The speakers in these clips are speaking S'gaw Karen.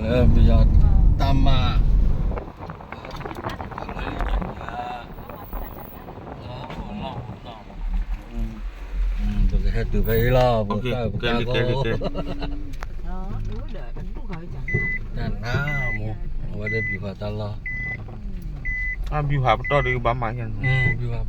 ပယီၤတၢ်မၤ ပကဟဲတုၤဖဲအံၤလီၤ ပက တၢ်နါမိၢ် အဝဲဒၣ်ဘံၤဖးတၢ်လီၢ် အဘံၤဖးပတီၢ်ဒ်ဘၣ်မၤ ဘံၤဖး တၢ်လီၢ်ကဲဒီး က့ၤက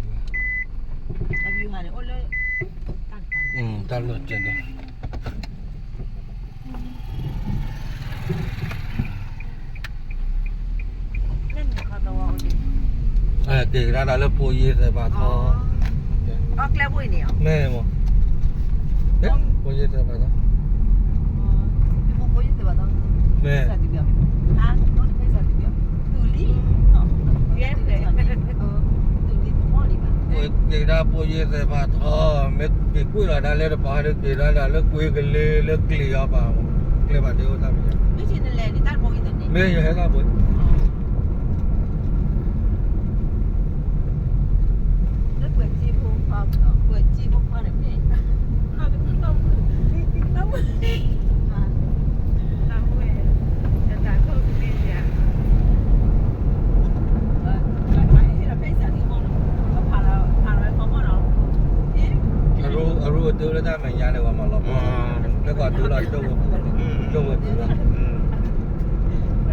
ဒါဒီးလၢပိာ်ယ့ၢ်သဲးပာ်ထီ မ့ၢ်မး ပိာ်ယ့ၢ်သဲးပာ်ထီ မ့ၢ် က့ၤကဒါပိာ်ယ့ၢ်သဲးပာ်ထီ မ့ၢ်က့ၤကွံာ်လီၤဒၣ်လၢတပၤဒီးက့ၤဒၣ်လၢကွ့ကလ့လၢကျ့ၤအီၤပာ် ကျဲဘၣ်ဒ့အိၣ်တၢ်မံၤ မ့ၢ်ယဟဲတၢ်ဘိ အရူအတုလၢတၢ်မဲာ်ညါန့ၣ် ပှၤမၤလီၤပှီၢ် လၢကီၢ်တုလီၤ ကၠိ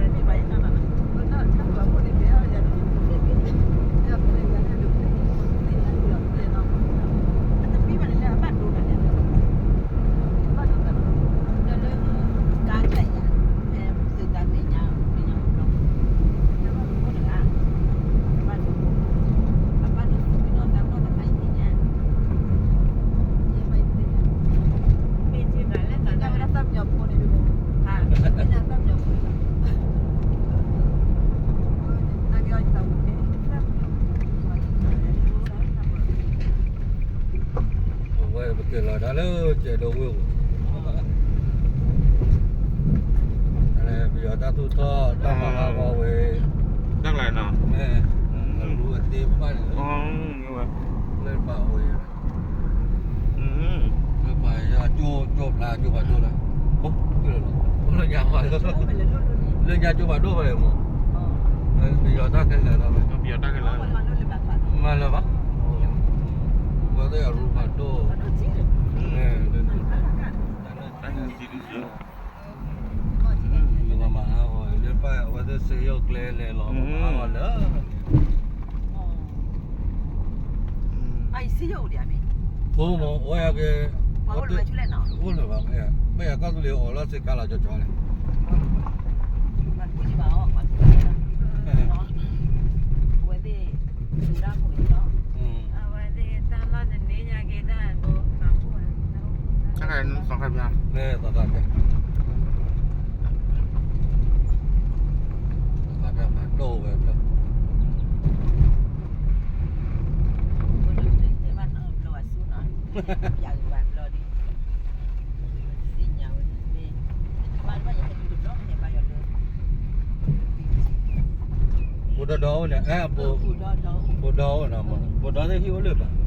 ဝဲပူၤ ကၠိဝဲပူၤလီၤ အဝဲ ပက့ၤလီၤဒၣ်လၢကဲဒိဝ့ၢ်ပူၤ ပယီၤတၢ်သူၣ်ထီၣ်တၢ်မၤဟးဂီၤဝဲ တၢ်ကလၤနီၤ မ့ၢ် အရူအသ့ဘၣ်န့ၣ် လၢပာ်ဝဲ လၢပာ်ယၤကၠိ ကၠိဖျါကၠိပှၤဒိၣ်လၢ အိၣ်လၢညါပှၤလၢ လၢညါကၠိပှၤဒိၣ်ဝဲမး ပယီၤတၢ်ခဲလၢာ်လီၤ မၤလၢၤဘၣ် ဝဲသ့ၣ်အရူပှၤဒိၣ် လၢ မၤဟးဂီၤလၢပာ် အဝဲသ့ၣ်စ့ယိၣ်ကျဲလဲၤလီၤ မၤဟးဂီၤလၢ ဖိမ့ၢ်အိၣ်ယၤက့ၤ အိၣ်လၢၤဘၣ် မ့ၢ်ယၤကီၢ်သူလ့ၤအီၤလီၤစ့ကါလီၤကၠီကၠီလဲၣ် သီခါပျၢ် သီခါပျၢ် သီခါပျၢ်မၤဒိၣ်ဝဲဖျၢၣ် ပူၤဒီဒီအိၣ်န့ၣ် အဲ ပူၤဒီအိၣ်နီၤ ပူၤဒီသ့ၣ်ဟံၣ်အိၣ်လၢၤဘၣ်